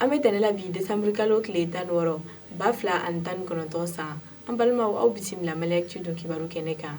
An bɛ tɛnɛ la bi, desanburu kalo tile 16, 2019 san. An balimaw, aw bisimila Mali Actu don kibaru kɛnɛ kan.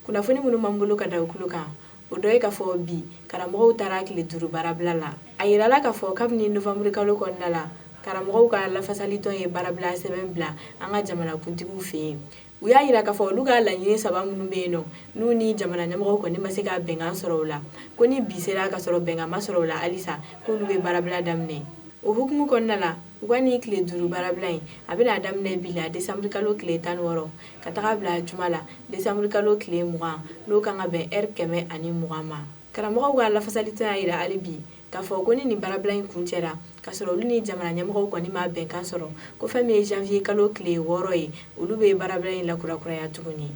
Kunnafoni minnu b'an bolo ka da u tulo kan, o dɔ ye k'a fɔ bi karamɔgɔw taara tile 5 baarabila la. A yirala k'a fɔ kabini novanburu kalo kɔnɔna la, karamɔgɔw ka lafasalitɔn ye baarabila sɛbɛn bila an ka jamanakuntigiw fɛ yen. U y'a yira k'a fɔ olu ka laɲini saba minnu bɛ yen nɔ, n'u ni jamana ɲɛmɔgɔw kɔni ma se ka bɛnkan sɔrɔ o la, ko ni bi sera ka sɔrɔ bɛnkan ma sɔrɔ o la halisa, k'olu bɛ baarabila daminɛ. O hukumu kɔnɔna la, u ka nin tile 5 baarabila in, a bɛna daminɛ bi la, desanburu kalo tile 16, ka taga bila juma la, desanburu kalo tile 20, n'o kan ka bɛn ɛri 120 ma. Karamɔgɔw ka lafasalitɔn y'a yira hali bi k'a fɔ ko ni nin baarabila in kuncɛra ka sɔrɔ olu ni jamana ɲɛmɔgɔw kɔni ma bɛnkan sɔrɔ, ko fɛn min ye janvier kalo tile 6 ye, olu bɛ baarabila in lakurakuraya tuguni.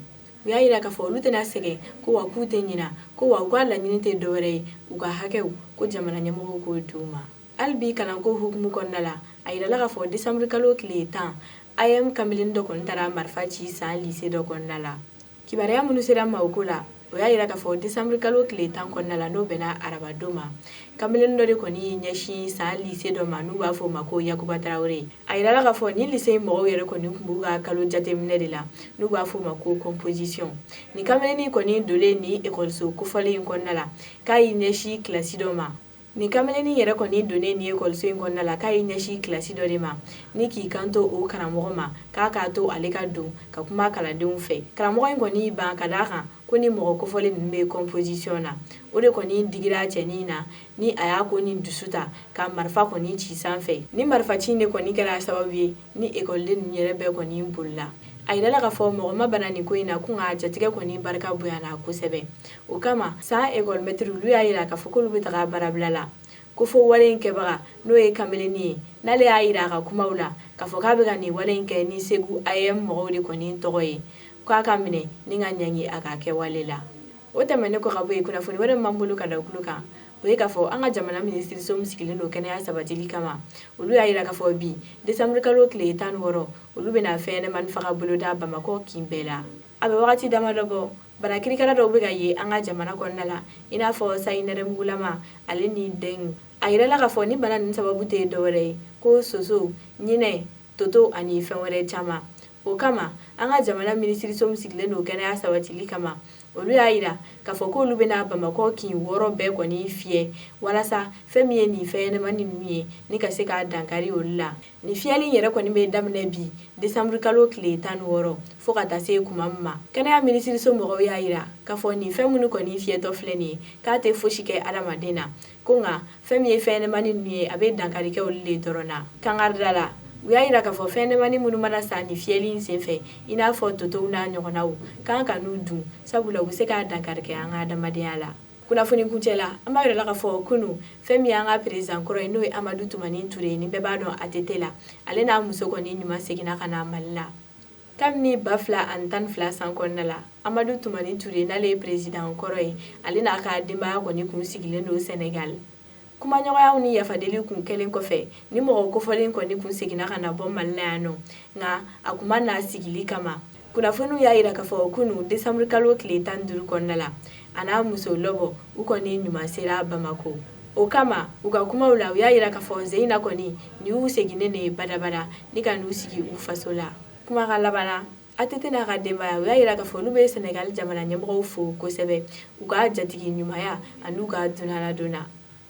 U y'a yira k'a fɔ olu tɛna sɛgɛn, ko wa k'u tɛ ɲina, ko wa u ka laɲini tɛ dɔwɛrɛ ye, u ka hakɛw, ko jamana ɲɛmɔgɔw k'o d'u ma. Hali bi kalanko hukumu kɔnɔna la, a yirala k'a fɔ desanburu kalo tile 10, AEEM kamalen dɔ kɔni taara marifa ci San lycée dɔ kɔnɔna la. Kibaruya minnu sera ma o ko la, o y'a yira k'a fɔ desanburu kalo tile 10 kɔnɔna la, n'o bɛnna arabadon ma, kamalen dɔ de kɔni y'i ɲɛsin San lycée dɔ ma n'u b'a fɔ o ma ko Yakuba Tarawele. A yirala k'a fɔ ni lycée in mɔgɔw yɛrɛ kɔni tun b'u ka kalo jateminɛ de la, n'u b'a fɔ o ma ko composition. Ni kamalennin kɔni donnen ni ekɔliso kofɔlen in kɔnɔna la, k'a y'i ɲɛsin kilasi dɔ ma. Nin kamalennin yɛrɛ kɔni donnen nin ekɔliso in kɔnɔna la, k'a y'i ɲɛsin kilasi dɔ de ma ni k'i kanto o karamɔgɔ ma k'a k'a to ale ka don ka kuma kalandenw fɛ. Karamɔgɔ in kɔni y'i ban, ka d'a kan ko ni mɔgɔ kofɔlen ninnu bɛ composition na. O de kɔni digira cɛnin na ni a y'a ko ni dusu ta ka marifa kɔni ci sanfɛ. Ni marifa ci de kɔni kɛra sababu ye ni ekɔliden ninnu yɛrɛ bɛɛ kɔni bolila. A yirala k'a fɔ mɔgɔ ma bana nin ko in na, ko nka jatigɛ kɔni barika bonyana kosɛbɛ. O kama, San école maître olu y'a yira k'a fɔ k'olu bɛ taga baarabila la, ko fo wale in kɛbaga, n'o ye kamalennin ye, n'ale y'a yira a ka kumaw la k'a fɔ k'a bɛ ka nin wale in kɛ ni Segu AEEM mɔgɔw de kɔni tɔgɔ ye, k'a ka minɛ ni ka ɲangi a ka kɛwale la. O tɛmɛnen kɔ ka bɔ yen, kunnafoni wɛrɛ min b'an bolo ka da tulo kan, o ye k'a fɔ an ka jamana minisiriso min sigilen don kɛnɛya sabatili kama, olu y'a yira k'a fɔ bi, desanburu kalo tile 16, olu bɛna fɛnɲɛnɛmani faga boloda Bamakɔ kin bɛɛ la. A bɛ wagati damadɔ bɔ, bana kirikara dɔw bɛ ka ye an ka jamana kɔnɔna la, i n'a fɔ sayi nɛrɛmugulama ale ni dengue. A yirala k'a fɔ ni bana ninnu sababu tɛ dɔwɛrɛ ye ko soso, ɲinɛ, toto ani fɛn wɛrɛ caman. O kama, an ka jamana minisiriso min sigilen don kɛnɛya sabatili kama, olu y'a yira k'a fɔ k'olu bɛna Bamakɔ kin 6 bɛɛ kɔni fiyɛ, walasa fɛn min ye nin fɛnɲɛnɛmani ninnu ye, ni ka se k'a dankari olu la. Nin fiyɛli yɛrɛ kɔni bɛ daminɛ bi, desanburu kalo tile 16, fo ka taa se kuma min ma. Kɛnɛya minisiriso mɔgɔw y'a yira k'a fɔ nin fɛn minnu kɔni fiyɛtɔ filɛ nin ye, k'a tɛ fosi kɛ adamaden na, ko nka fɛn min ye fɛnɲɛnɛmani ninnu ye, a bɛ dankari kɛ olu de dɔrɔn na. Kangarida la, u y'a yira k'a fɔ fɛnɲɛnɛmani minnu mana sa nin fiyɛli in senfɛ, i n'a fɔ totow n'a ɲɔgɔnnaw, k'an kan'u dun, sabula u bɛ se k'a dankari kɛ an ka adamadenya la. Kunnafoni kuncɛ la, an b'a yira la k'a fɔ kunu, fɛn min y'an ka président kɔrɔ ye, n'o ye Amadu Tumani Ture, ni bɛɛ b'a dɔn ATT la, ale n'a muso kɔni ɲuman seginna ka na Mali la. Kabini 2012 san kɔnɔna la, Amadu Tumani Ture, n'ale ye président kɔrɔ ye, ale n'a ka denbaya kɔni kun sigilen don Sénégal. Kumaɲɔgɔnyaw ni yafadeli kun kɛlen kɔfɛ, ni mɔgɔ kofɔlen kɔni kun seginna ka na bɔ Mali la yan nɔ, nka a kun ma na sigili kama. Kunnafoniw y'a yira k'a fɔ kunu, desanburu kalo tile 15 kɔnɔna la, a n'a muso Lɔbɔ, u kɔni ɲuman sera Bamako. O kama, u ka kumaw la, u y'a yira k'a fɔ Zeyina kɔni nin y'u seginnen de ye badabada ni ka n'u sigi u faso la. Kumakan laban na, ATT n'a ka denbaya, u y'a yira k'a fɔ olu bɛ Senegali jamana ɲɛmɔgɔw fo kosɛbɛ u ka jatigi ɲumanya an'u ka dunanladonna.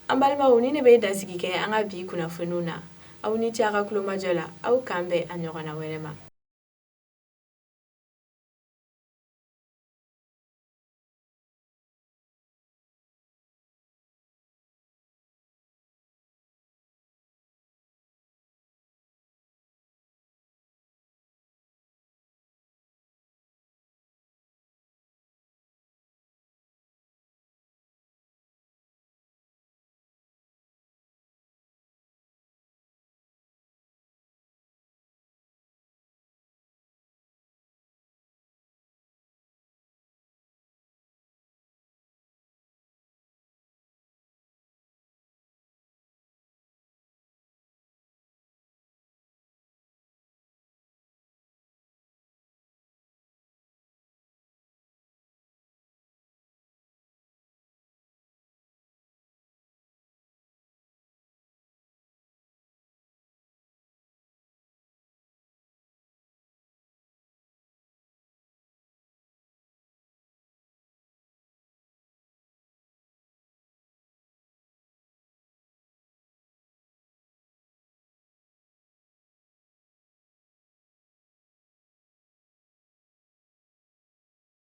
An balimaw, ni ne bɛ dansigi kɛ an ka bi kunnafoniw na. Aw ni ce a ka kulomajɔ la. Aw k'an bɛn a ɲɔgɔnna wɛrɛ ma.